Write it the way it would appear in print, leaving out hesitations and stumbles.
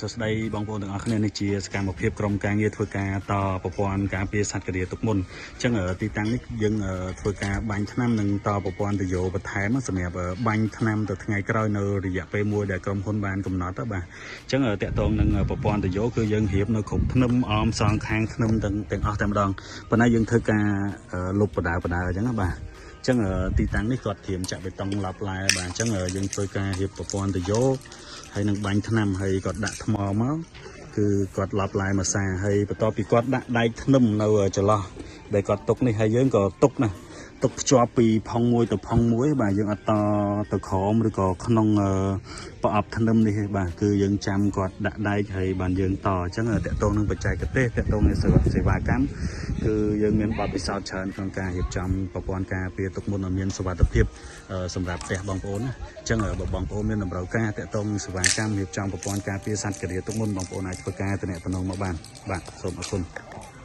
សួស្តីបងប្អូនទាំងអស់គ្នានេះជាសកម្មភាពក្រុមការងារធ្វើការតប្រព័ន្ធការពារសត្វការាទុកមុនអញ្ចឹងទីតាំងនេះយើងធ្វើការបាញ់ថ្នាំនិងតប្រព័ន្ធទយោបន្ថែមសម្រាប់បាញ់ថ្នាំទៅថ្ងៃក្រោយនៅរយៈពេលមួយដែលក្រុមហ៊ុនបានកំណត់បាទអញ្ចឹងតកតងនឹងប្រព័ន្ធទយោគឺយើងរៀបនៅគ្រប់ធ្នឹមអមសងខាងធ្នឹមទាំងអស់តែម្ដងប៉ុន្តែយើងធ្វើការលុបបដាបដាអញ្ចឹងណាបាទអញ្ចឹងទីតាំងនេះគាត់ត្រៀមចាក់បេតុងឡប់ឡែបាទអញ្ចឹងយើងធ្វើការរៀបប្រព័ន្ធទយោហើយនឹងបាញ់ថ្នាំហើយគាត់ដាក់ថ្មមកគឺគាត់ឡប់ឡែមួយសាហើយបន្ទាប់ពីគាត់ដាក់ដែកធ្នឹមនៅចន្លោះដែលគាត់ទុកនេះហើយយើងក៏ទុកណាទុកភ្ជាប់ពីផុងមួយទៅផុងមួយបាទយើងអត់តទៅក្រោមឬក៏ក្នុងប្រអប់ធ្នឹមនេះទេបាទគឺយើងចាំគាត់ដាក់ដែកហើយបានយើងតអញ្ចឹងតកតងនឹងបច្ចេកទេសតកតងនឹងសេវាកម្មគឺយើងមានបទពិសោធន៍ច្រើនក្នុងការរៀបចំប្រព័ន្ធការពារទុកមុនឲ្យមានសុវត្ថិភាពសម្រាប់ផ្ទះបងប្អូនណាអញ្ចឹងបើបងប្អូនមានតម្រូវការតកតងសេវាកម្មរៀបចំប្រព័ន្ធការពារសត្វការាទុកមុនបងប្អូនអាចធ្វើការទំនាក់ទំនងមកបានបាទសូមអរគុណ។